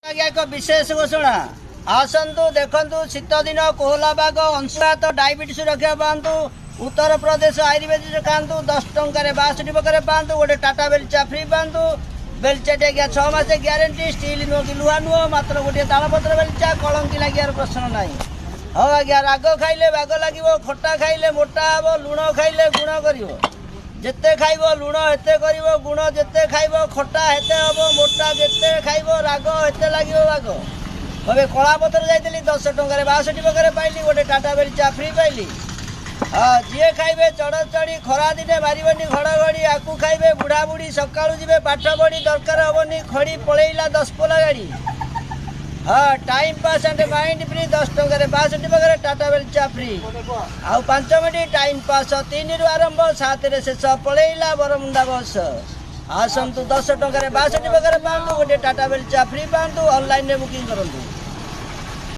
ଆଜ୍ଞା, ଏକ ବିଶେଷ ଘୋଷଣା। ଆସନ୍ତୁ, ଦେଖନ୍ତୁ, ଶୀତ ଦିନ, କୋହଲା ପାଗ, ଅଂଶୁଘାତ, ଡାଇବେଟିସ୍ ରକ୍ଷା ପାଆନ୍ତୁ। ଉତ୍ତରପ୍ରଦେଶ ଆୟୁର୍ବେଦିକ ଖାଆନ୍ତୁ। 10 ଟଙ୍କାରେ 62 ପ୍ରକାର ପାଆନ୍ତୁ। ଗୋଟେ ଟାଟା ବେଲଚା ଫ୍ରି ପାଆନ୍ତୁ। ବେଲଚାଟି ଆଜ୍ଞା 6 ମାସ ଗ୍ୟାରେଣ୍ଟି। ଷ୍ଟିଲ୍ ନୁହଁ କି ଲୁହା ନୁହଁ, ମାତ୍ର ଗୋଟିଏ ତାଳପତ୍ର ବେଲଚା। କଳଙ୍କି ଲାଗିବାର ପ୍ରଶ୍ନ ନାହିଁ। ହଉ ଆଜ୍ଞା, ରାଗ ଖାଇଲେ ବାଗ ଲାଗିବ, ଖଟା ଖାଇଲେ ମୋଟା ହବ, ଲୁଣ ଖାଇଲେ ଗୁଣ କରିବ। ଯେତେ ଖାଇବ ଲୁଣ ଏତେ କରିବ ଗୁଣ, ଯେତେ ଖାଇବ ଖଟା ହେତେ ହବ ମୋଟା, ଯେତେ ଖାଇବ ରାଗ ଏତେ ଲାଗିବ ବାଗ। ଏବେ କଳାପଥର ଯାଇଥିଲି, 10 ଟଙ୍କାରେ 62 ପ୍ରକାର ପାଇଲି, ଗୋଟେ ଟାଟା ବେଲଚା ଫ୍ରି ପାଇଲି। ହଁ, ଯିଏ ଖାଇବେ ଚଢ଼ଚଢ଼ି, ଖରା ଦିନେ ମାରିବନି ଘଡ଼ଘଡ଼ି। ଆକୁ ଖାଇବେ ବୁଢ଼ା ବୁଢ଼ୀ, ସକାଳୁ ଯିବେ ପାଠ ପଢ଼ି, ଦରକାର ହବନି ଖଡ଼ି, ପଳେଇଲା ଦଶପୋଲା ଗାଡ଼ି। ହଁ, time pass and mind free। 10 ଟଙ୍କାରେ 62 ପ୍ରକାର, ଟାଟା ବେଲଚା ଫ୍ରି। ଆଉ 5 ମିନିଟ୍ ଟାଇମ୍ ପାସ୍, 3ରୁ ଆରମ୍ଭ, 7ରେ ଶେଷ, ପଳେଇଲା ବରମୁଣ୍ଡା ବସ୍। ଆସନ୍ତୁ, 10 ଟଙ୍କାରେ 62 ପ୍ରକାର ପାଆନ୍ତୁ, ଗୋଟେ ଟାଟା ବେଲଚା ଫ୍ରି ପାଆନ୍ତୁ। ଅନଲାଇନରେ ବୁକିଂ କରନ୍ତୁ।